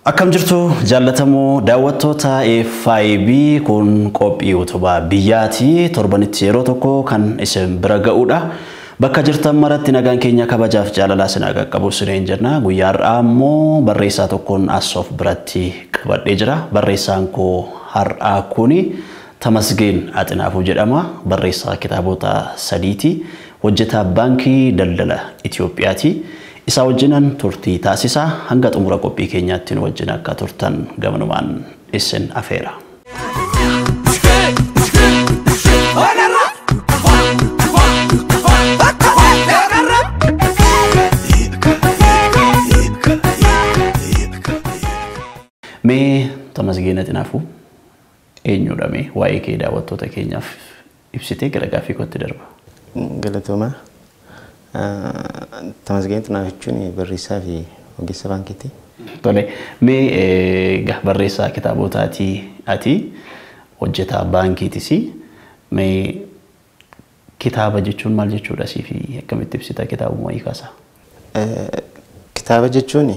Akkam jirtu jaallatamoo daawwattoota FIB kun qophii utubaa biyyaati. Torbanitti yeroo tokko kan isin bira ga'udha. Bakka jirtan maratti nagaan keenya kabajaaf jaalalaa isin qaqqabu isiniin jenna. Guyyaa har'aa immoo barreessaa tokkoon as of biratti qabadhee jira. Barreessaan koo har'aa kuni Tamasgeen Axinaafuu jedhama. Barreessaa kitaabota sadiiti. Hojjetaa Baankii Daldala Itoophiyaati. Isaa wajjinan turtii taasisaa hanga xumura qophii keenyaatti nu wajjin akka turtan gamanumaan isin afeera. Mee Tamasgeen Axinaafuu eenyudha mee waa'ee kee daawwattoota keenyaaf ibsitee gara gaaffii kootti darba. Galatooma. Tamasgeen Axinaafuu jechuun barreessaa fi ogeessa baankiiti. Tole, mee barreessaa kitaabotaatii ati hojjetaa baankiitis mee kitaaba jechuun maal jechuudha sii fi akkamitti ibsita kitaabuma hiikaasaa? Kitaaba jechuun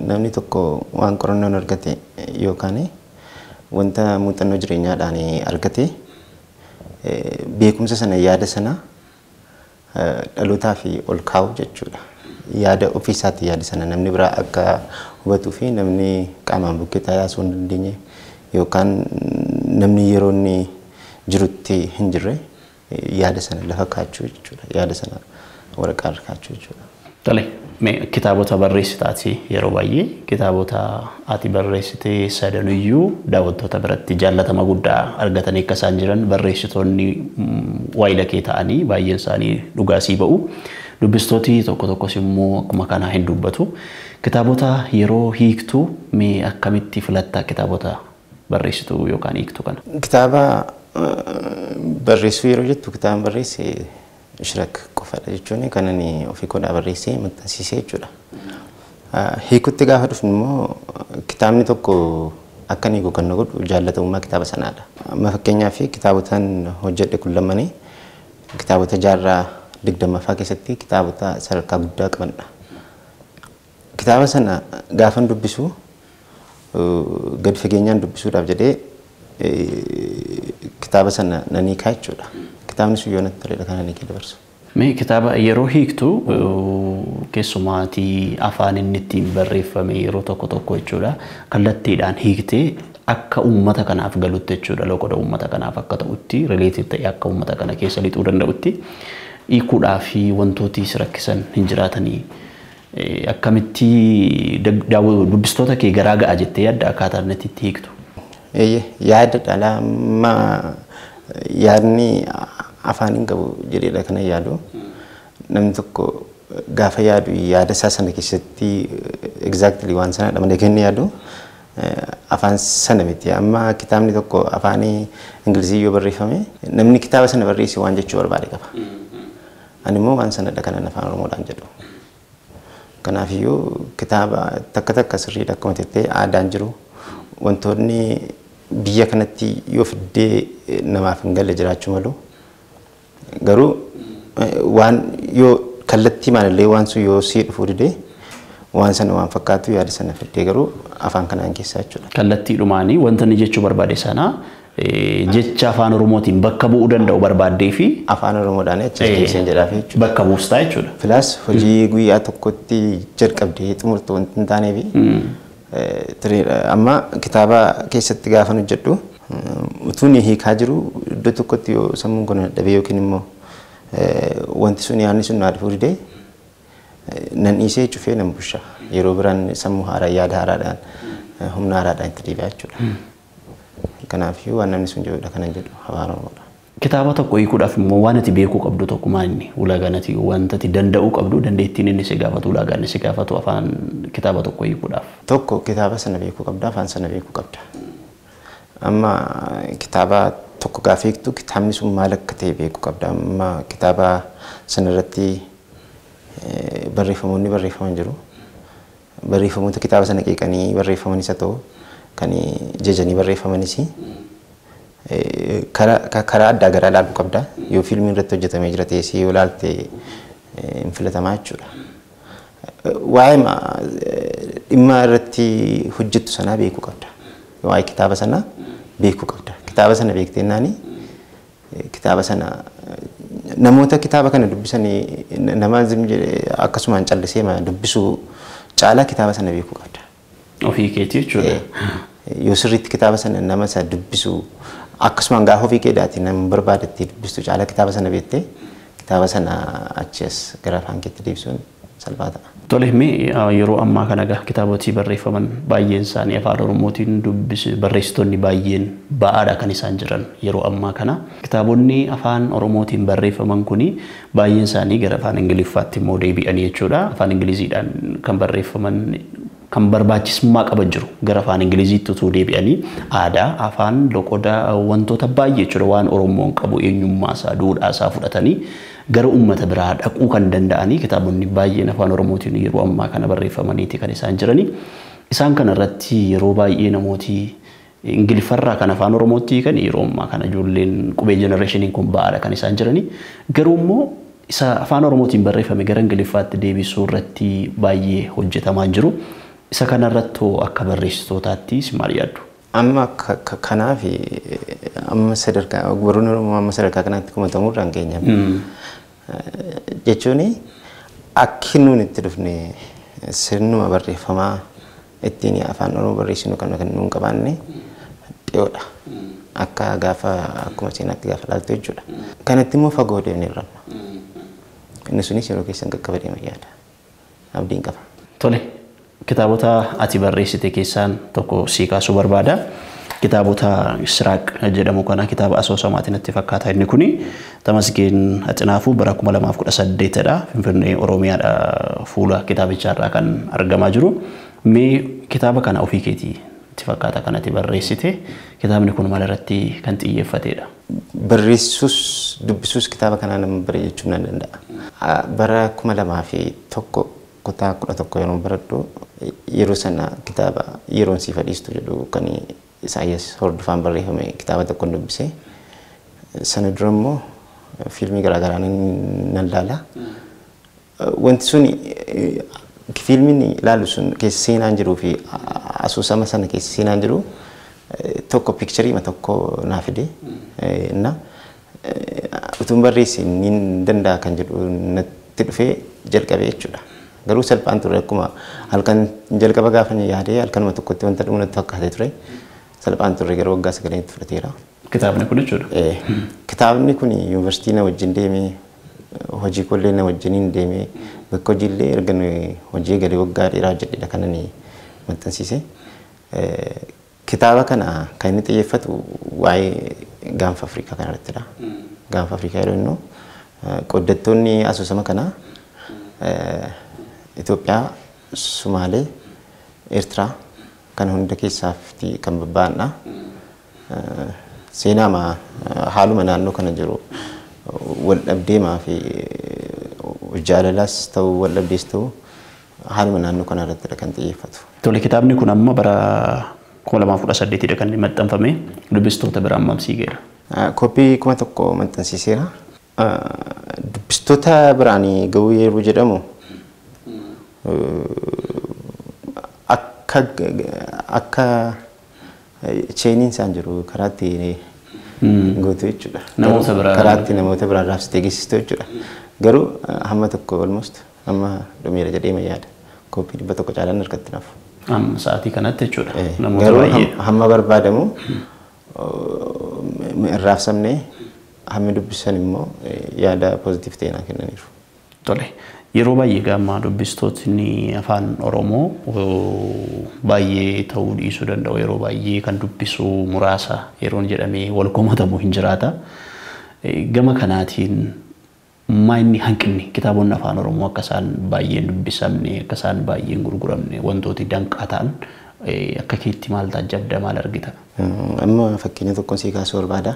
namni tokko waan qorannoon argate yookaan wanta muuxannoo jireenyaadhaan argate beekumsa sana yaada sana dhalootaa fi ol kaa'u jechuudha. Yaada ofiisaatti yaada sana namni biraa akka hubatuu fi namni qaamaan bukkee taa'ee hin dandeenye yookaan namni yeroo inni jirutti hin jirre yaada sana lafa kaachuu jechuudha. Yaada sana waraqaa irra kaachuu jechuudha. Tole, mee kitaabota barreessitaati yeroo baay'ee kitaabota ati barreessitee sadanuyyuu daawwattoota biratti jaallatama guddaa argatanii akka isaan jiran barreessitoonni waayila kee ta'anii baay'een isaanii dhugaasii ba'u. Dubbistooti tokko tokkos immoo akkuma kanaa hin dubbatu. Kitaabota yeroo hiiktu mee akkamitti filatta kitaabota barreessitu yookaan hiiktu kana? Kitaaba barreessuu yeroo jettu kitaaba barreesse Shirak qofadha jechuun kan ani ofii koodhaa barreessee maxxansiisee jechuudha. Hiikutti gaafa dhufnu immoo kitaabni tokko akka inni hiiku kan nu godhu jaallatamummaa kitaaba sanaadha. Amma fakkeenyaaf kitaabotaan hojjedhe kun lamanii kitaabota jaarraa 20ffaa keessatti kitaabota sadarkaa guddaa qabanidha. Kitaaba sana gaafan dubbisu gadi fageenyaan dubbisuudhaaf jedhee kitaaba sana nan hiikaa jechuudha. Kitaabni sun yoo natti toledha kan ani dabarsu. Mee kitaaba yeroo hiiktu keessumaatii afaan inni ittiin barreeffame yeroo tokko tokko jechuudha kallattiidhaan hiiktee akka uummata kanaaf galutti jechuudha loqoda uummata kanaaf akka ta'utti rileetii ta'e akka uummata kana keessa lixuu danda'utti hiikuudhaa fi wantooti si rakkisan hin jiraatanii akkamitti dubbistoota kee garaa ga'a jettee yaadda akkaataa inni itti hiiktu? Yaada dhala amma yaadni afaan hin qabu jedheedha kana yaadu. Namni tokko gaafa yaadu yaada isaa sana keessatti exactly waan sanadha malee kan inni yaadu afaan sana miti. Amma kitaabni tokko afaan Ingilizii yoo barreeffame namni kitaaba sana barreesse waan jechuu barbaade qaba. Ani immoo waan sanadha kanan afaan Oromoodhaan jedhu. Kanaafiyyuu kitaaba takka takka sirriidha akkuma jettee aadaan jiru wantoonni biyya kanatti yoo fiddee namaaf hin galle jiraachuu malu. Garuu waan yoo kallattii maalillee waan sun yoo sii dhufuu didee waan sana waan fakkaatu yaada sana fiddee garuu afaan kanaan keessaa jechuudha. Kallattiidhumaanii wanta inni jechuu barbaade sana jecha afaan Oromootiin bakka bu'uu danda'u barbaaddee fi afaan Oromoodhaan achi keessan jedhaaf jechuudha. Bakka buustaa jechuudha. Filaas hojii guyyaa tokkotti jalqabdee xumurtu wanti hin taaneefi amma kitaaba keessatti gaafan hojjedhu utuu inni hiikaa jiru iddoo tokkotti yoo sammuun kun dadhabee yookiin immoo wanti sun yaadni sun naa dhufuu didee nan dhiisee cufee nan busha. Yeroo biraan sammuu haaraa yaada haaraadhaan humna haaraadhaan itti deebi'a jechuudha. Kanaafiyyuu waan namni sun jedhudha kanan jedhu afaan Oromoodha. Kitaaba tokko hiikuudhaaf immoo waan ati beekuu qabdu tokko maal inni ulaagaan ati wanta ati danda'uu qabdu dandeettiin inni si gaafatu ulaagaan inni si gaafatu afaan kitaaba tokko hiikuudhaaf. Tokko kitaaba sana beekuu qabda afaan sana beekuu qabda. Amma kitaaba tokko gaafa hiiktu kitaabni sun maal akka ta'e beekuu qabda. Amma kitaaba sana irratti barreeffamoonni barreeffaman jiru. Barreeffamoota kitaaba sana qeeqanii barreeffamanis haa ta'u kan jajanii barreeffamanis karaa addaa garaa ilaaluu qabda. Yoo fiilmiin irratti hojjetamee jira ta'es yoo ilaalte hin filatamaa jechuudha. Waa'ee dhimma irratti irratti hojjettu sanaa beekuu qabda. Waa'ee kitaaba sanaa beekuu qabda. Kitaaba sana beektee naani kitaaba sana namoota kitaaba kana dubbisanii nama akkasumaan callisee dubbisuu caalaa kitaaba sana beekuu qabda. Ofii keetii jechuudha. Yoo sirriitti kitaaba sana nama isa dubbisuu akkasumaan gaafa ofii keedhaati nama barbaadetti dubbistu caalaa kitaaba sana beektee kitaaba sana achi as gara afaan keetti deebisuun salphaa ta'a. Tole, mee yeroo ammaa kana egaa kitaabotii barreeffaman baay'een isaanii afaan Oromootiin barreessitoonni baay'een ba'aadha kan isaan jiran yeroo ammaa kana. Kitaabonni afaan Oromootiin barreeffaman kuni baay'een isaanii gara afaan Ingiliffaatti immoo deebi'anii jechuudha. Afaan Ingiliziidhaan kan barreeffaman kan barbaachisummaa qaban jiru gara afaan Ingiliziitti utuu deebi'anii aadaa, afaan, loqoda wantoota baay'ee jechuudha waan Oromoon qabu eenyummaa isaa, duudhaa isaa fudhatanii gara uummata biraa dhaquu kan danda'anii kitaabonni baay'een afaan Oromootiin yeroo ammaa kana barreeffamaniiti kan isaan jiranii. Isaan kana irratti yeroo baay'ee namooti Ingiliffarraa kan afaan Oromootti kan yeroo ammaa kana ijoolleen qubee jenereeshiniin kun ba'aadha kan isaan jiranii. Garuu immoo isa afaan Oromootiin barreeffame gara Ingiliffaatti deebisuu irratti baay'ee hojjetamaa jiru. Isa kanarratti akka barreessitootaatti maal yaaddu? Amma kanaaf amma sadarkaa barruun Oromoo amma sadarkaa kanaatti kumatamuu irraan keenya. Jechuun akki nuun itti dhufne sirnuma barreeffamaa ittiin afaan Oromoo barreessinu kan nuun qabaanne dhiyoodha. Akka gaafa akkuma seenaatti gaafa ilaaltu jechuudha. Kanatti immoo fagoo deemne irra. Inni sunis yeroo keessan qaqqaba deema yaada. Abdiin qaba. Tole, kitaabota ati barreessite keessaan tokko sii kaasuu barbaada. Kitaabota Siraaq jedhamu kana kitaaba asoosamaatiin natti fakkaata inni kuni Tamasgeen Axinaafuu bara 2018 dha. Finfinnee Oromiyaadha fuula kitaabichaa kan argamaa jiru. Mee kitaaba kana ofii keetii itti fakkaata kanatti barreessite kitaabni kun maal irratti kan xiyyeeffatedha? Barreessuus dubbisuus kitaaba kanaa nama bare jechuun nan danda'a. Bara 2001 kutaa 11 yeroo baradhu yeroo sana kitaaba yeroon siif dhiistu jedhu kan Isaayyaas Hordofaan barreeffame kitaaba tokko dubbise. Sana dura immoo fiilmii garaagaraa nan ilaala. Wanti sun fiilmiin ilaalu sun keessa seenaan jiruu fi asoosama sana keessa seenaan jiru tokko piikcharii tokko naa fide. Na utuun barreesse niin danda'a kan jedhu natti dhufee jalqabe jechuudha. Garuu salphaan ture akkuma halkan jalqaba gaafa yaadee halkanuma tokkotti wanta dhumu natti fakkaatee ture. Salphaan turre gara waggaa 9 fudhateera. Kitaabni kun jechuudha? Kitaabni kun yuunivarsiitii na wajjin deemee hojii kollee na wajjiniin deemee bakka hojiillee erga hojii galee waggaa dheeraa hojjedhedha kan inni maxxansiise. Kitaaba kana kan inni xiyyeeffatu waa'ee gaanfa Afrikaa kanarrattidha. Gaanfa Afrikaa yeroo jennu qooddattoonni asoosama kanaa Itoophiyaa, Sumaalee, Eertiraa kan hunda keessaatti kan babba'anidha. Seenaama haaluma naannoo kana jiru wal dhabdeemaa fi jaalalaas ta'u wal dhabdees ta'u haaluma naannoo kana irrattidha kan xiyyeeffatu. Tole, kitaabni kun amma bara 2018 kan inni maxxanfame dubbistoota bira ammam sii ga'eera? Koppii 1000 maxxansiiseera. Dubbistoota biraan ga'uu yeroo jedhamu akka cheeniin isaan jiru karaatti gootu jechuudha. Namoota biraa karaatti namoota biraan raabsitee geessistu jechuudha. Garuu hamma tokko almost hamma dhumeera jedhee yaada. Koppii 100 caalaan harkatti nafu. Amma sa'aatii kanatti jechuudha. Namoota Garuu baay'ee. hamma barbaadamu hin raabsamne hammi dubbisan immoo yaada pozitiif ta'e naa kennaniiru. Tole, yeroo baay'ee gaamma dubbistootni afaan Oromoo baay'ee ta'uu dhiisuu danda'u. Yeroo baay'ee kan dubbisu muraasa yeroon jedhamee wal komatamu hin jiraata. Gama kanaatiin maa inni hanqinni kitaabonni afaan Oromoo akka isaan baay'ee hin dubbisamne, akka isaan baay'ee hin gurguramne wantooti danqaa ta'an akka keetti maal taajjabda maal argita? Amma fakkeenya tokkoon sii kaasuu barbaada.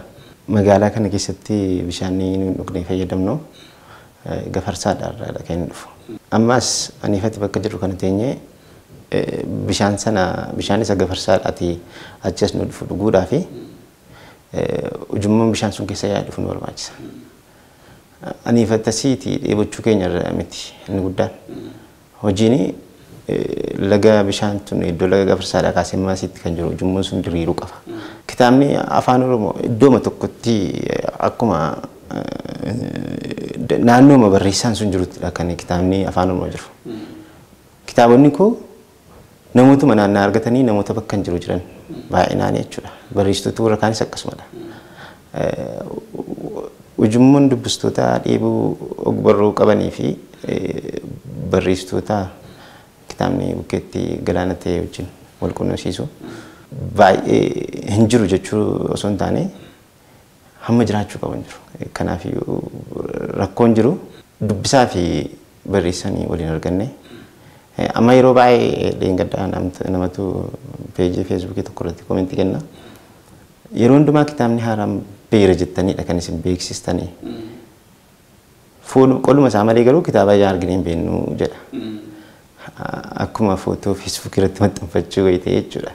Magaalaa kana keessatti bishaan nuyi dhugnee fayyadamnu gafarsaadha irraa kan inni dhufu. Ammas ani ifatti bakka jirru kana teenyee bishaan sana bishaan isa gafarsaadhaatii achi as nu dhufu dhuguudhaa fi ujummoon bishaan sun keessa yaa'ee dhufu nu barbaachisa. Ani ifatti asiitii dheebochuu keenya irra miti inni guddaan. Hojiin Laga bishaan tun iddoo laga gafarsaadhaa kaasee maasiitti kan jiru ujummoon sun diriiruu qaba. Kitaabni afaan Oromoo iddooma tokkotti akkuma naannooma barreessaan sun jiruttidha kan kitaabni afaan Oromoo jiru. Kitaabonni koo namootuma naannaa argatanii namoota bakka hin jiru jiran baay'inaan jechuudha. Barreessitoota warra kaanis akkasumadha. Ujummoon dubbistoota dheebuu ogbarruu qabanii fi barreessitoota kitaabni bukkeetti galaana ta'e wajjin wal qunnamsiisu baay'ee hin jiru jechuu osoo hin taane hamma jiraachuu qaban jiru. Kanaaf rakkoon jiru dubbisaa fi barreessanii waliin arganne. Amma yeroo baay'ee dheengaddaa namatu peejii feesbuukii tokko irratti koomentii kenna. Yeroo hundumaa kitaabni haaraan beera jettanidha kan isin beeksistanii. Qoluma isaa malee garuu kitaaba ijaan arginee hin beeknu jedha. Akkuma footoo feesbuukii irratti maxxanfachuu wayii ta'e jechuudha.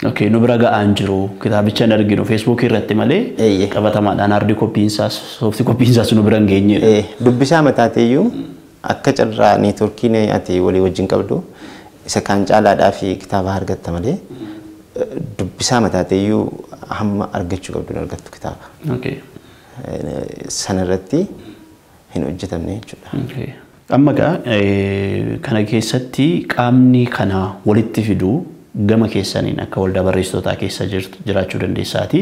Okay, nu bira ga'aan jiru kitaabicha hin arginu feesbuukii irratti malee qabatamaadhaan hard copyn isaas soft copyn isaas nu bira hin geenyedha. Dubbisaa mataa ta'eyyuu akka carraa neetworkiin ati walii wajjin qabdu isa kaan caalaadhaa fi kitaaba argatta malee dubbisaa mataa ta'eyyuu hamma argachuu qabdu hin argattu kitaaba. Sanarratti hin hojjetamne jechuudha. Amma egaa kana keessatti qaamni kana walitti fidu gama keessaniin akka waldaa barreessitootaa keessa jiraachuu dandeessaati.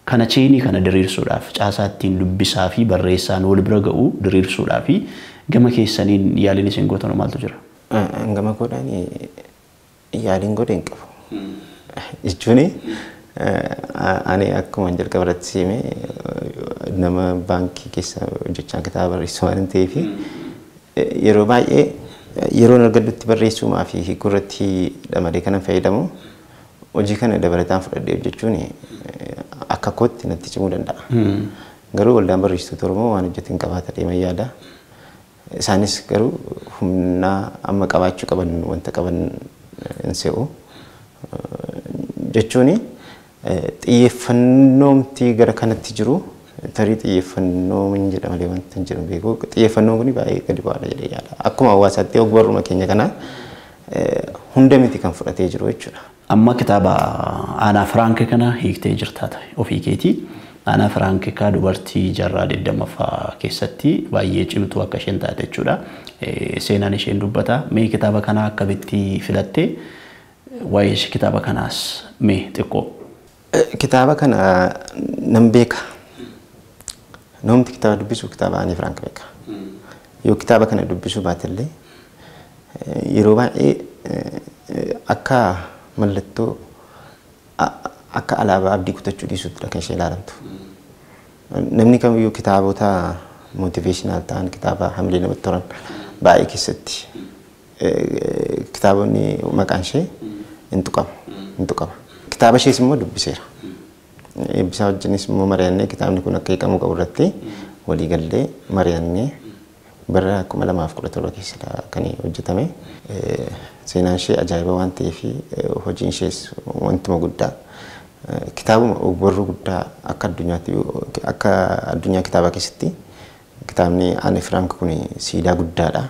Kana cheenii kana diriirsuudhaaf caasaa ittiin dubbisaa fi barreessaan wal bira ga'u diriirsuudhaaf gama keessaniin yaaliin isin gootan maaltu jira? Gama koodhaan yaaliin godhe hin qabu. Jechuun ani akkuma jalqaba irratti siime nama baankii keessa hojjechaa kitaaba barreessu waan ta'eef yeroo baay'ee yeroon argadhutti barreessuumaa fi hiikuu irratti malee kanan fayyadamu hojii kana dabalataan fudhadhee hojjechuun akka kootti natti cimuu danda'a. Garuu waldaan barreessitoota Oromoo waan hojjetu hin qabaata deeman yaada. Isaanis garuu humna amma qabaachuu qaban wanta qaban hin se'u. Jechuun xiyyeeffannoomti gara kanatti jiru tarii xiyyeeffannoo hin jedha malee wanta hin jiru beeku. Xiyyeeffannoon kun baay'ee gadi bu'aadha jedhee yaada. Akkuma hawaasaatti ogbarruma keenya kana hunda miti kan fudhatee jiru jechuudha. Amma kitaaba Aanaa Firaank kana hiiktee jirtaa ta'e ofii keetii. Aanaa Firaank kaa dubartii jaarraa 20ffaa keessatti baay'ee cimtuu akka isheen taate jechuudha. Seenaan isheen dubbata. Mee kitaaba kana akkamitti filattee waa'ee kitaaba kanaas mee xiqqoo? Kitaaba kana nan beeka. Namni kitaaba dubbisu kitaaba Aanaa Firaank beeka. Yoo kitaaba kana dubbisuu baatellee yeroo baay'ee akka mallattoo akka alaabaa abdii kutachuu dhiisuuttidha kan ishee ilaalamtu. Namni kamiyyuu kitaabota mootiveeshinaal ta'an kitaaba hamilee namatti tolan baay'ee keessatti kitaabonni maqaan ishee hin tuqama. Kitaaba ishees immoo dubbiseera. Eebbisaa wajjinis immoo mari'annee kitaabni kun akka hiikamuu qabu irratti walii gallee mari'annee bara 2017 keessa kan hojjetame. Seenaan ishee ajaa'iba waan ta'eef hojiin ishees wantuma guddaa kitaabuma ogbarruu guddaa akka addunyaatti akka addunyaa kitaabaa keessatti kitaabni Aanaa Firaank kun siidaa guddaadha.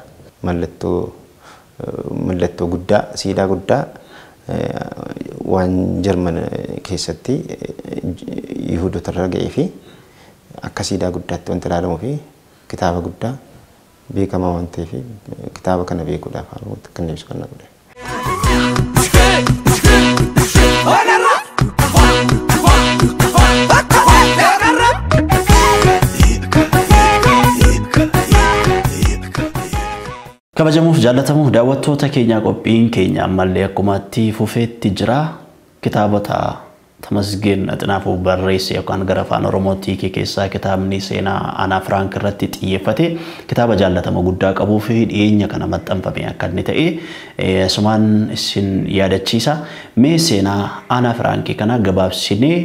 Mallattoo guddaa siidaa guddaa waan Jarman keessatti Yihudoota irra ga'ee fi akka siidaa guddaatti wanta ilaalamuu fi kitaaba guddaa beekamaa waan ta'eef kitaaba kana beekuudhaaf haalota kan ibsu kan godhe. Kabajamuuf jaallatamuuf daawwattoota keenya qophiin keenya ammallee akkumatti fufeetti jira. Kitaabota Tamasgeen Xinaafuu barreesse yookaan gara afaan Oromootti hiike keessaa kitaabni seenaa Aanaa Firaank irratti xiyyeeffate kitaaba jaallatama guddaa qabuu fi dhiyeenya kana maxxanfame akka inni ta'e asumaan isin yaadachiisa. Mee seenaa Aanaa Firaank kana gabaabsinee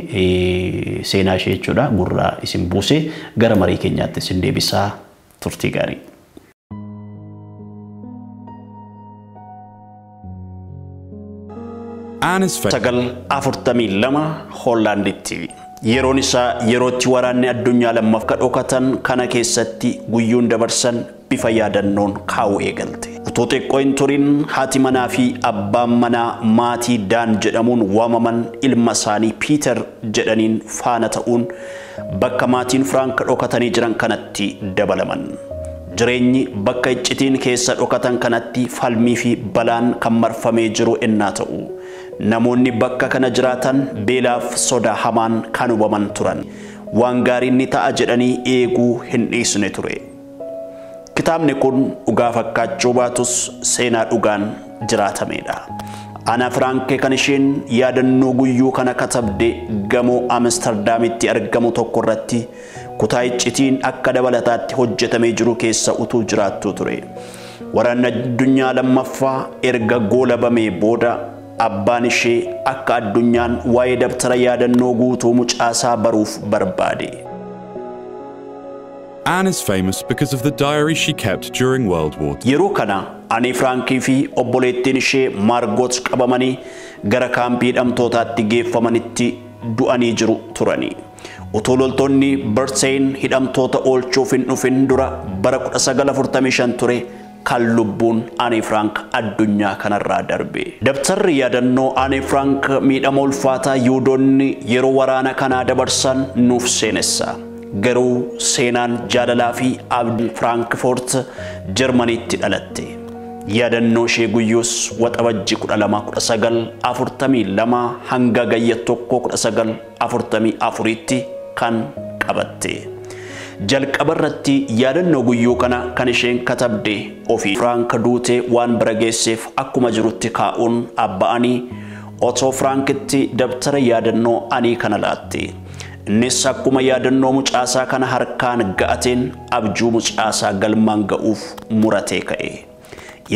seenaa ishee jechuudha gurra isin buusee gara marii keenyaatti isin deebisaa turtii gaarii. Sagal afurtamii lama Hoolaanditti. Yeroon isaa yerootti waraanni addunyaa lammaffaa dhokatan kana keessatti guyyuun dabarsan bifa yaadannoon kaa'uu eegalte. Utuu xiqqoo hin turin haati manaa fi abbaan manaa maatii Daan jedhamuun waamaman ilma isaanii Piiter jedhaniin faana ta'uun bakka maatiin Firaank dhokatanii jiran kanatti dabalaman. Jireenyi bakka iccitiin keessa dhokatan kanatti falmii fi balaan kan marfamee jiru ennaa ta'u, namoonni bakka kana jiraatan beelaaf sodaa hamaan kan hubaman turan. Waan gaariin ni ta'a jedhanii eeguu hin dhiisne ture. Kitaabni kun dhugaa fakkaachuu baatus seenaa dhugaan jiraatamedha. Ana Firaank kan isheen yaadannoo guyyuu kana katabde gamoo Amsterdaamitti argamu tokko irratti kutaa iccitiin akka dabalataatti hojjetamee jiru keessa utuu jiraattu ture. Waraanni addunyaa lammaffaa erga goolabamee booda abbaan ishee akka addunyaan waa'ee dabtara yaadannoo guutuu mucaasaa baruuf barbaade. Anne is famous because of the diary she kept during World War II. Yeroo kana Anne Firaankii fi obboleettiin ishee Maargot qabamanii gara kaampii hidhamtootaatti geeffamanitti du'anii jiru turani. Utuu loltoonni Barteen hidhamtoota oolchuuf hin dhufin dura bara 1945 ture kan lubbuun Anne Frank addunyaa kanarraa darbe. Dabtarri yaadannoo Anne Frank miidhama ulfaataa Yihuudoonni yeroo waraana kanaa dabarsan nuuf seenessa. Garuu seenaan jaalalaa fi abdii Firaankfurt Jarmaniitti dhalatte. Yaadannoo ishee guyyuus Waxabajji 12, 1942 hanga Gayya 1, 1944tti kan qabatte. Jalqaba irratti yaadannoo guyyuu kana kan isheen katabde ofii Firaank duutee waan bira geesseef akkuma jirutti kaa'uun abba'anii Otoo Firaankitti dabtara yaadannoo anii kana laatte. Innis akkuma yaadannoo mucaasaa kana harkaan ga'ateen abjuu mucaasaa galmaan ga'uuf muratee ka'e.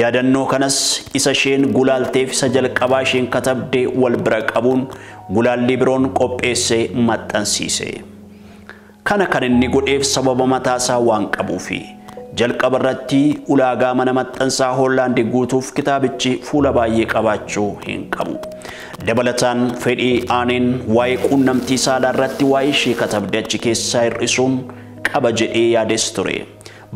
Yaadannoo kanas isa isheen gulaalteef isa jalqabaa isheen katabde wal bira qabuun gulaallii biroon qopheessee maxxansiise. Kana kan inni godheef sababa mataasaa waan qabuufi. Jalqaba irratti ulaagaa mana maxxansaa Hoolaandi guutuuf kitaabichi fuula baay'ee qabaachuu hin qabu. Dabalataan fedhii Aaneen waa'ee quunnamtii saalaa irratti waa'ee ishee katabde achi keessaa hir'isuun qaba jedhee yaades ture.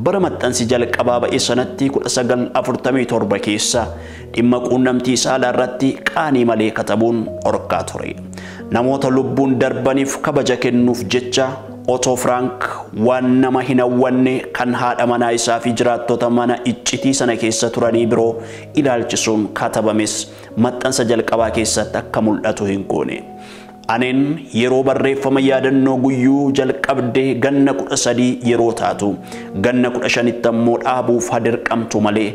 Bara maxxansi jalqabaa ba'e sanatti 1947 keessa dhimma quunnamtii saalaa irratti qaanii malee katabuun dhorkaa ture. Namoota lubbuun darbaniif kabaja kennuuf jecha Otto Frank waan nama hin hawwanne kan haadha manaa isaa fi jiraattota mana iccitii sana keessa turanii biroo ilaalchisuun katabames maxxansa jalqabaa keessatti akka mul'atu hin goone. Aneen yeroo barreeffama yaadannoo guyyuu jalqabdee ganna 13 yeroo taatu, ganna 15tti ammoo dhaabuuf hadirqamtu malee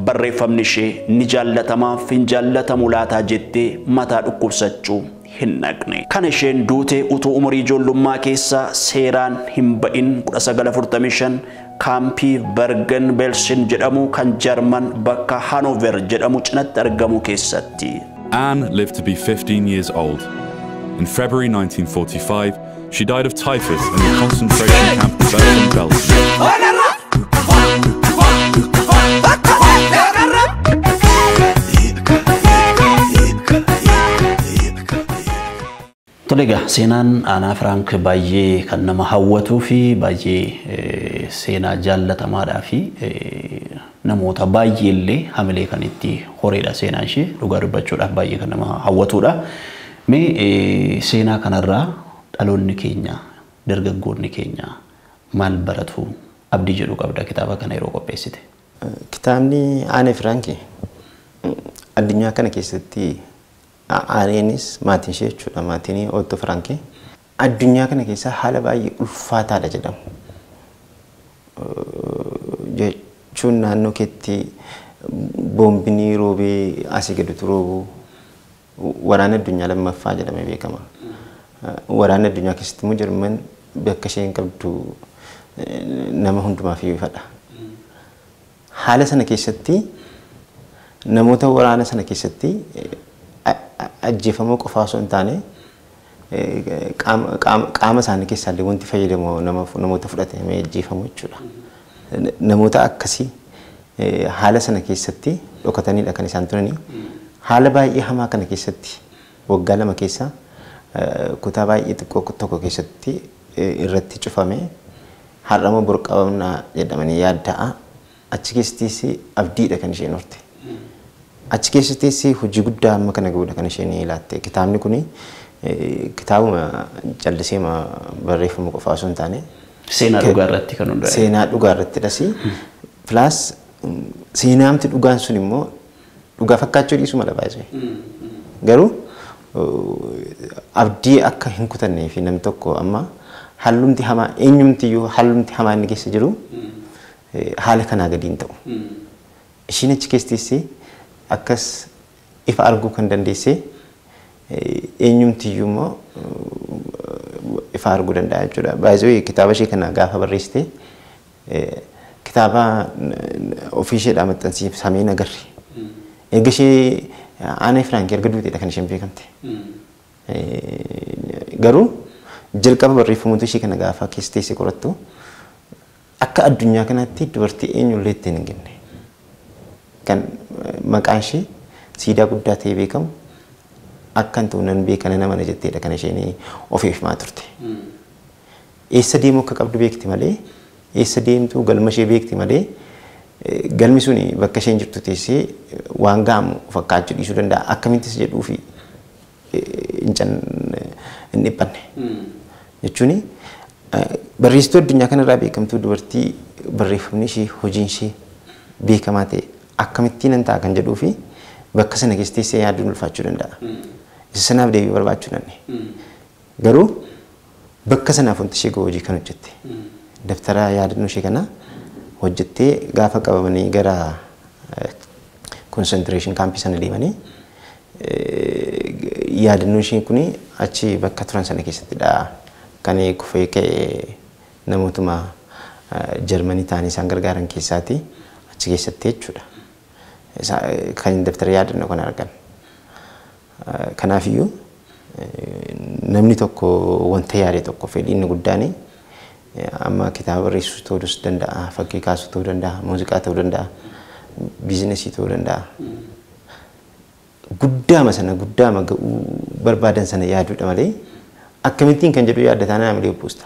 barreeffamni ishee ni jaallatamaaf hin jaallatamu laataa jettee mataa dhukkubsachuu hin dhaqne. Kan isheen duute utuu umurii ijoollummaa keessa seeraan hin ba'in 1945 kaampii Bergen Belsen jedhamu kan Jarman bakka Hanover jedhamu cinatti argamu keessatti. Anne lived to be 15 years old. In February 1945, she died of typhus in the concentration camp Bergen-Belsen. Tole egaa, seenaan Aanaa Firaank baay'ee kan nama hawwatuu fi baay'ee seenaa jaallatamaadhaa fi namoota baay'ee illee hamilee kan itti horeedha. Seenaan ishee dhugaa dubbachuudhaaf baay'ee kan nama hawwatudha. Mee seenaa kanarraa dhaloonni keenya, dargaggoonni keenya maal baratu abdii jedhu qabda kitaaba kana yeroo qopheessite? Kitaabni Aanee Firaanki addunyaa kana keessatti, Aaneenis maatiin ishee jechuudha, maatiin Otto Firaanki, addunyaa kana keessa haala baay'ee ulfaataadha jedhamu. Jechuun naannoo keetti boombiin roobee asii gaditti roobu, waraana addunyaa lammaffaa jedhamee beekama. Waraana addunyaa keessatti immoo Jarman bakka isheen qabdu nama hundumaaf ifadha. Haala sana keessatti namoota waraana sana keessatti ajjeefamuu qofaa osoo hin taane qaama isaanii keessaa illee wanti fayyadamu namoota fudhatamee ajjeefamu jechuudha. Namoota akkasii haala sana keessatti dhokatanidha kan isaan turanii. Haala baay'ee hamaa kana keessatti waggaa 2 keessa kutaa baay'ee xiqqoo tokko keessatti irratti cufame, har'ama borqabamna jedhamanii yaadda'a. Achi keessattis abdiidha kan isheen horte. Achi keessattis hojii guddaa amma kana ga'uudha kan isheen laatte. Kitaabni kuni kitaabuma callisee barreeffamu qofaa osoo hin taane seenaa dhugaa irratti kan hundaa'e. Seenaa dhugaa irrattidhas. Plus seenaamti dhugaan sun immoo dhugaa fakkaachuu dhiisuu mala baay'ee. Garuu abdii akka hin kutannee fi namni tokko amma hallumti hamaa eenyumtiyyuu hallumti hamaa inni keessa jiru haala kanaa gadi hin ta'u. Ishiin achi keessattis akkas ifa arguu kan dandeesse eenyumtiyyuu immoo ifa arguu danda'a jechuudha. Baay'ee kitaaba ishee kana gaafa barreessite kitaaba ofii isheedhaa maxxansiifamee agarre. Erga ishee Anne Frank erga duuteedha kan isheen beekamte. Garuu jalqaba barreeffamoota ishee kana gaafa keessa teessee qorattu akka addunyaa kanaatti dubartii eenyullee ittiin hin genne. Kan maqaan ishee siidaa guddaa ta'ee beekamu akkan ta'u nan beekana nama na jetteedha kan isheen ofiif himaa turte. Eessa deemuu akka qabdu beekti malee eessa deemtu galma ishee beekti malee galmi suni bakka isheen jirtu teessee waan ga'amu fakkaachuu dhiisuu danda'a. Akkamittis jedhuu fi hin dhiphanne. Jechuun barreessituu addunyaa kanarraa beekamtuu dubartii barreeffamni ishee hojiin ishee beekamaa ta'e akkamittiin nan ta'a kan jedhuu fi bakka sana keessa teessee yaaduun ulfaachuu danda'a. Isa sanaaf deebii barbaachuu dandeenya. Garuu bakka sanaaf wanti ishee hojii kan hojjette. Daftara yaadannoo ishee kana hojjettee gaafa qabamanii gara concentration kaampii sana deemanii yaadannoo ishee kuni achi bakka turan sana keessattidha kan kufee ka'e namootuma Jarmanii ta'anii isaan gargaaran keessaati achi keessatti jechuudha. Kan daftara yaadannoo kana argan. Kanaafiyyuu namni tokko wanta yaade tokko fedhii inni guddaan amma kitaaba barreessuu ta'uu danda'a, fakkii kaasuu ta'uu danda'a, muuziqaa ta'uu danda'a, biizinesii ta'uu danda'a. Guddaama sana guddaama ga'uu barbaadan sana yaaduudha malee akkamittiin kan jedhu yaadda taanaan malee buusta.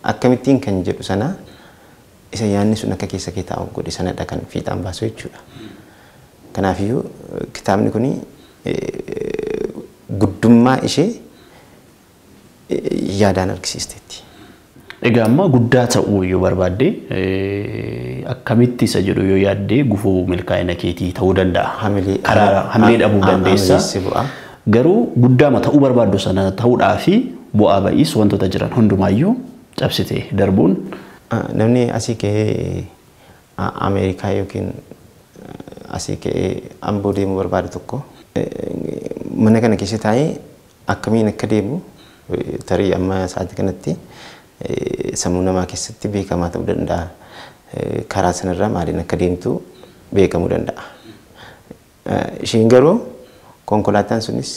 Akkamittiin kan jedhu sana isa yaadni sun akka keessa kee taa'u godhe sanadha kan fiixaan baasu jechuudha. Kanaafiyyuu kitaabni kuni guddummaa ishee yaadaan argisiisteetti. Egaa amma guddaa ta'uu yoo barbaadde akkamitti isa jedhu yoo yaadde gufuu milkaa'ina keetii ta'uu danda'a. Karaa hamilee dhabuu dandeessa. Garuu guddaama ta'uu barbaaddu sana ta'uudhaa fi bu'aa ba'iis wantoota jiran hundumaayyuu cabsitee darbuun. Namni asii ka'ee Ameerikaa yookiin asii ka'ee Amboo deemuu barbaadu tokko mana kana keessa taa'ee akkamiin akka deemu tarii amma sa'aatii kanatti sammuu namaa keessatti beekamaa ta'uu danda'a. Karaa sanarraa maaliin akka deemtu beekamuu danda'a. Isheen garuu konkolaataan sunis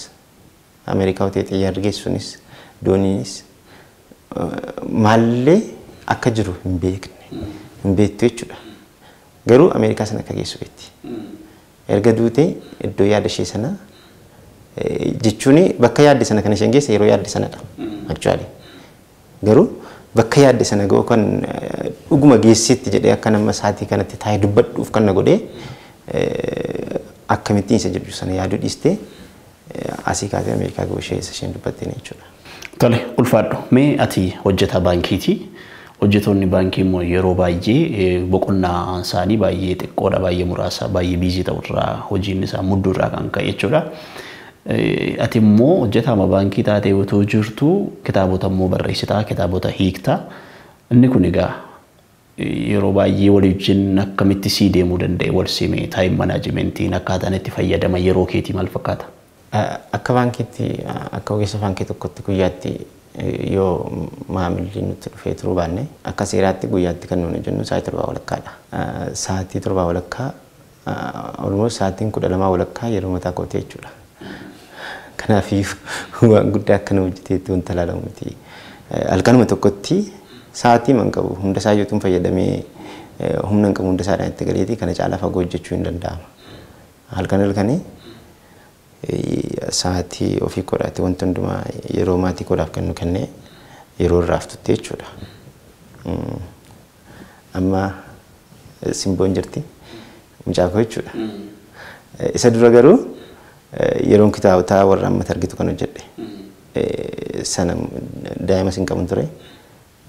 Ameerikaa hotee xiyyaarri geessu sunis dooniinis maallee akka jiru hin beekne hin beektu jechuudha. Garuu Ameerikaa sana akka geessu beekti. Erga duutee iddoo yaada ishee sana jechuun bakka yaadde sana kan isheen geesse yeroo yaadde sanadha. Actually. Garuu bakka yaadde sana ga'u kan dhuguma geessetti jedhee akka nama sa'aatii kanatti taa'ee dubbadhuuf kan na godhee akkamittiin isa jedhu sana yaaduu dhiistee asii kaatee Ameerikaa ga'u ishee isa isheen dubbatteen jechuudha. Tole ulfaadhu mee ati hojjetaa baankiiti. Hojjettoonni baankii immoo yeroo baay'ee boqonnaa isaanii baay'ee xiqqoodha, baay'ee muraasa, baay'ee biizii ta'urraa hojiin isaa mudduurraa kan ka'e jechuudha. Ati immoo hojjetaama baankii taatee otoo jirtu kitaabota immoo barreessitaa, kitaabota hiiktaa. Inni kun egaa yeroo baay'ee walii wajjin akkamitti sii deemuu danda'e wal simee taayim manaajimentiin akkaataan itti fayyadama yeroo keetii maal fakkaata? Akka baankiitti akka ogeessa baankii tokkotti guyyaatti yoo maamilli nutti dhufee turuu baanne akka seeraatti guyyaatti kan nuti jennu sa'aatii 7 walakkaadha. Sa'aatii 7 walakkaa almost sa'aatiin 12 walakkaa yeroo mataa kootii jechuudha. Kanaafiyyuu waan guddaa akkana hojjeteetti wanta ilaalamu miti. Halkanuma tokkotti sa'aatii man qabu hunda isaa iyyuu fayyadamee humna hin qabu hunda isaadhaan itti galeeti kana caalaa fagoo hojjechuu hin danda'ama. Halkan halkanii sa'aatii ofii godhaate wanti hundumaa yeroo maatii godhaaf kennu kennee yeroo irraa haftutti jechuudha. Amma Simboon jirti. Mucaa koo jechuudha. Isa dura garuu yeroon kitaabota warra amma argitu kan hojjedhe. Sana daa'ima sin qabun ture.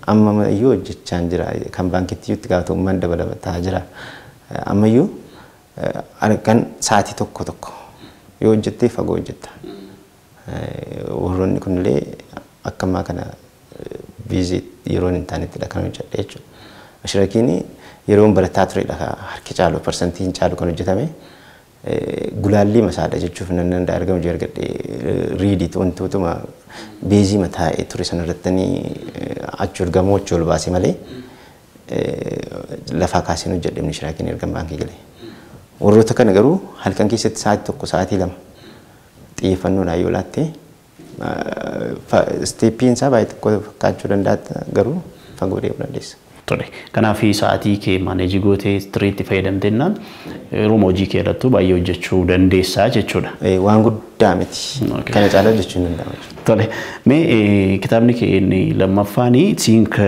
Amma iyyuu hojjechaa jira. Kan baankitti iyyuu itti gaafatamummaan dabalataa jira. Ammayyuu halkan sa'aatii tokko tokko yoo hojjette fagoo hojjetta. Warroonni kunillee akka ammaa kana busy yeroo hin taanettidha kan hojjedhe jechuudha. Mashrakiin yeroon barataa turedha harki caalu parsantii hin caalu kan hojjetame. Gulaallii masaadha jechuuf nan danda'a erga hojii argadhe riidiit wantootuma beezii mataa'ee ture sanarrattanii achi ol gamoo achi ol baase malee lafaa kaaseen hojjedhe mishiraakiin erga baankii galee. Warroota kana garuu halkan keessatti sa'aatii 1 sa'aatii 2 xiyyeeffannoodhaan yoo laatte steeppiin isaa baay'ee xiqqoo fakkaachuu danda'a garuu fagoo deemuu dandeessa. Tole. Kanaaf sa'aatii kee maaneejii gootee tiriitti fayyadamtennaan yeroo hojii kee irrattuu baay'ee hojjechuu dandeessaa jechuudha. Waan guddaa miti. Kana caalaa hojjechuu hin danda'amu. Tole. Mee kitaabni kee inni lammaffaan Think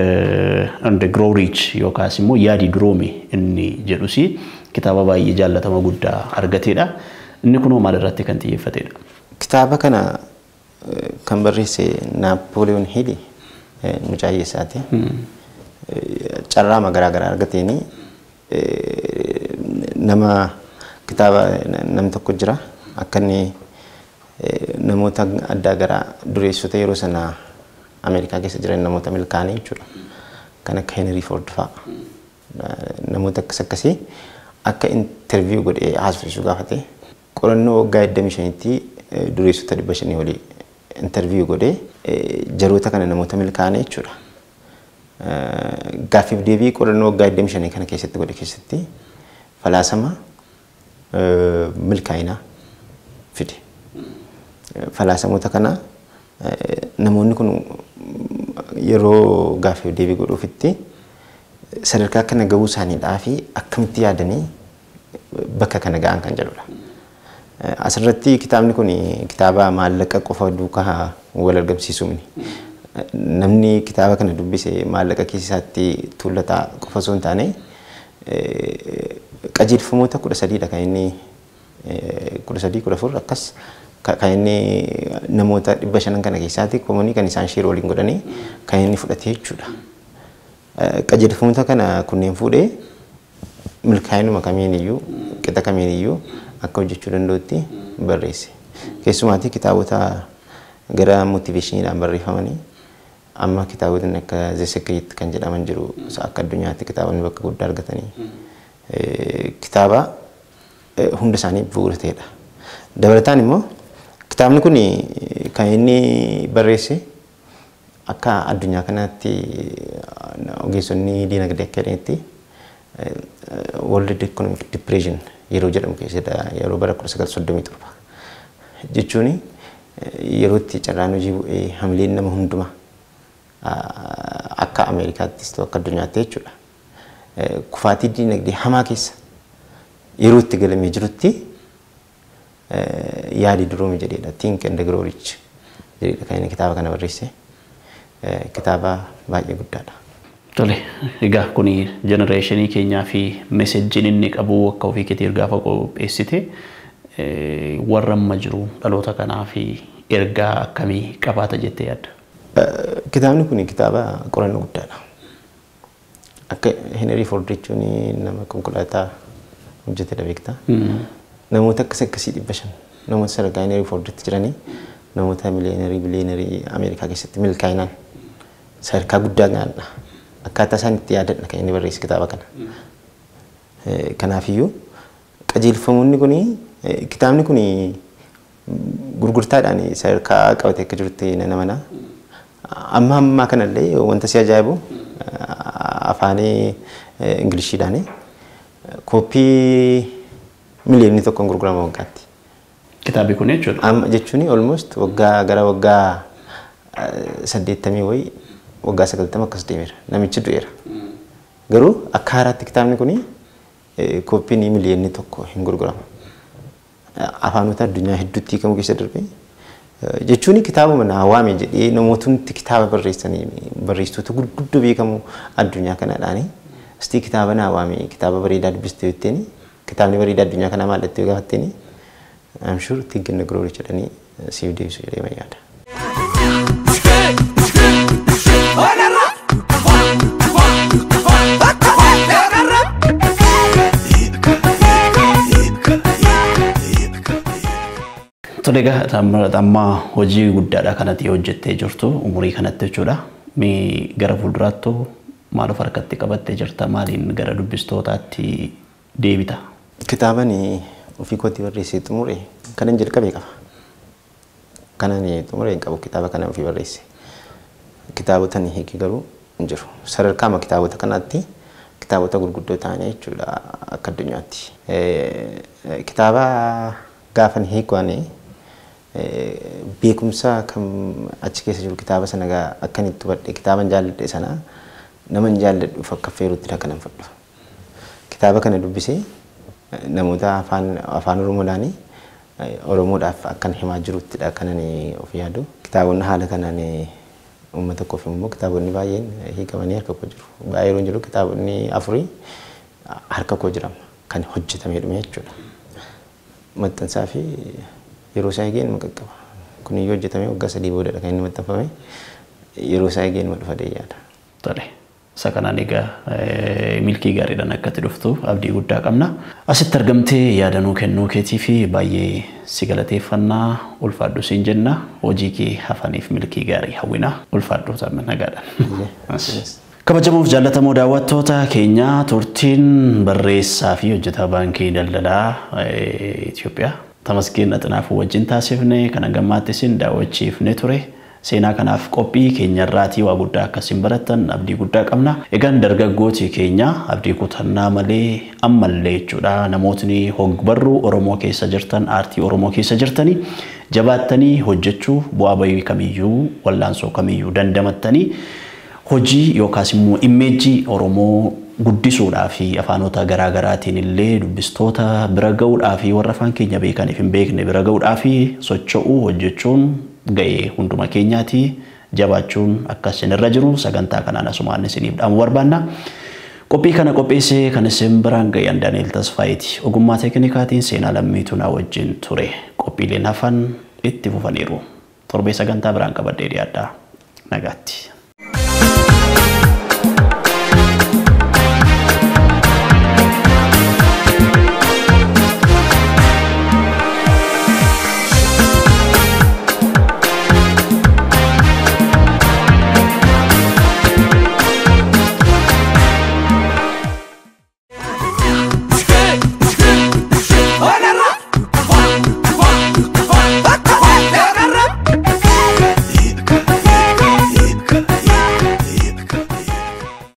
and Grow Rich yookaas immoo Yaadi Duroome inni jedhus kitaaba baay'ee jaallatama guddaa argateedha. Inni kunoo maal irratti kan xiyyeeffatedha? Kitaaba kana kan barreesse Naappooliyoon Hiil mucaa hiyyeessaati. Carraa garaa garaa argateeni nama kitaaba namni tokko jira akka inni namoota addaa garaa dureessota yeroo sana Ameerikaa keessa jiran namoota milkaa'anii jechuudha. Kan akka Henry Ford fa'a. Namoota akkas akkasii akka interview godhee haasofsiisuu gaafate. Qorannoo waggaa 25tti dureessota 500 olii interview godhee jaroota kana namoota milkaa'anii jechuudha. Gaaffiif deebii qorannoo waggaa 25 kana keessatti godhe keessatti falaasama milkaa'inaa fide. Falaasamoota kana namoonni kun yeroo gaaffiif deebii godhuufitti sadarkaa kana gahuu isaaniidhaa fi akkamitti yaadanii bakka kana ga'an kan jedhudha. Asirratti kitaabni kun kitaaba maallaqa qofa duukaa wal argamsiisuu miti. Namni kitaaba kana dubbise maallaqa keessaatti tuulataa qofa osoo hin taane qajeelfamoota 13dha kan inni 13 14 akkas kan inni namoota 500 kana keessaatti komunii kan isaan sheer waliin godhanii kan inni fudhate jechuudha. Qajeelfamoota kana kunneen fuudhee milkaa'inuma kamiin iyyuu qixa kamiin iyyuu akka hojjechuu danda'utti barreesse. Keessumaatii kitaabota gara motiveeshiniidhaan barreeffamanii amma kitaabotni akka The Secret kan jedhaman jiru akka addunyaatti kitaabonni bakka guddaa argatanii kitaaba hunda isaanii bu'uura ta'edha. Dabalataan immoo kitaabni kun kan inni barreesse akka addunyaa kanaatti ogeessonni diinagdee akka jedhanitti World Economic Depression yeroo jedhamu keessadha yeroo bara 1937 jechuun yeroo itti carraan hojii bu'ee hamileen nama hundumaa akka Ameerikaattis ta'u akka addunyaatti jechuudha. Kufaatii diinagdee hamaa keessa yeroo itti galamee jirutti yaadi duroome jedheedha. Think and Grow Rich jedheedha kan inni kitaaba kana barreesse. Kitaaba baay'ee guddaadha. Tole, egaa kun jenereeshinii keenyaa fi meesejjiin inni qabu akka ofii keetii gaafa qopheessite warra amma jiru dhaloota kanaa fi ergaa akkamii qabaata jettee yaadda? Kitaabni kun kitaaba qorannoo guddaadha. Akka Henry Ford jechuun nama konkolaataa hojjetedha beektaa. Namoota akkas akkasii 500 namoota sadarkaa Henry Forditti jiranii namoota miliyoonerii biliyoonerii Ameerikaa keessatti milkaa'inaan sadarkaa guddaa ga'anidha. Akkaataa isaan itti yaadadha kan inni barreesse kitaaba kana. Kanaafiyyuu qajeelfamoonni kun kitaabni kun gurgurtaadhaan sadarkaa qabatee akka jirutti nan amana. Amma ammaa kanallee wanta si ajaa'ibu afaan Ingiliishiidhaan kooppii miliyoonni 1 gurgurama waggaatti. Kitaabni kun jechuudha. Amma jechuun almost waggaa gara waggaa 80 wayii waggaa 90 akkas deemeera. Namichi du'eera. Garuu akka haaraatti kitaabni kun kooppiin miliyoonni 1 hin gurgurama. Afaanota addunyaa hedduutti hiikamuu keessa darbee jechuun kitaabuma naa waame jedhee namootni kitaaba barreessanii barreessitoota gurguddoo beekamoo addunyaa kanaadhaani Istii kitaaba naa waami kitaaba bareedaa dubbistee jetteeni kitaabni bareedaa addunyaa kanaa maal jettee gaafatteeni I'm sure Think and Grow Rich jedhanii siif deebisu jedhee yaada. Tole egaa amma hojii guddaadha kanatti hojjettee jirtu umurii kanatti jechuudha. Mee gara fuulduraatti maal of harkatti qabattee jirta? Maaliin gara dubbistootaatti deebita? Kitaaban ofii kootii barreessee xumure kanan jalqabe qaba. Kanan xumure hin qabu kitaaba kana ofii barreesse. Kitaabota ni hiiki garuu hin jiru. Sadarkaama kitaabota kanaatti kitaabota gurguddoo ta'anii jechuudha akka addunyaatti. Kitaaba gaafan hiiku ani beekumsa kan achi keessa jiru kitaaba sana akkan itti hubadhe kitaaban jaalladhe sana nama hin jaalladhuuf akka feerutti kanan fudhu. Kitaaba kana dubbisee namoota afaan Oromoodhaani Oromoodhaaf akkan himaa jiruttidha kanan of yaadu. Kitaabonni haala kanaan uummata koof immoo kitaabonni baay'een hiikamanii harka koo jiru. Baay'ee yeroo jiru kitaabonni 4 harka koo jirama kan hojjetamee dhume jechuudha. Maxxansaa fi yeroo isaa eegeen nama qaqqaba. Kun iyyuu hojjetamee waggaa 3 boodadha kan inni maxxanfame. Yeroo isaa eegeen nama dhufa yaada. Tole. Isa kanaan egaa milkii gaariidhaan akkatti dhuftu abdii guddaa qabna. Asitti argamtee yaadanuu kennuu keetii fi baay'ee si galateeffannaa ulfaadhu siin jenna. Hojii kee hafaniif milkii gaarii hawwina. Ulfaadhu taa'an nagaadhaan. Kabajamuuf jaallatamoo daawwattoota keenya turtiin barreessaa fi hojjetaa baankii daldalaa Itoophiyaa Tamasgeen Axinaafuu wajjin taasifne kan hangammaatti isin daawwachiifne ture. Seenaa kanaaf qophii keenyarraatii waa guddaa akkasiin barattan abdii guddaa qabna. Egaan dargaggooti keenya abdii kutannaa malee ammallee jechuudha namootni hogbarruu Oromoo keessa jirtan aartii Oromoo keessa jirtanii jabaattanii hojjechuu bu'aa bayii kamiyyuu wallaansoo kamiyyuu dandamattanii hojii yookaas immoo immeejjii Oromoo guddisuudhaa fi afaanota garaagaraatiin illee dubbistoota bira ga'uudhaa fi warra afaan keenya beekaniif hin beekne bira ga'uudhaa fi socho'uu hojjechuun ga'ee hunduma keenyaati jabaachuun akkas irra jiru sagantaa kanaan asumaan isiniif dhaamu barbaanna. Qophii kana qopheessee kan isin biraan ga'e Daani'el Tasfaayiiti. Ogummaa teeknikaatiin Seenaa Lammiitu na wajjin ture. Qophiileen hafan itti fufaniiru. Torbee sagantaa biraan qabadhee dhiyaadha. Nagaatti.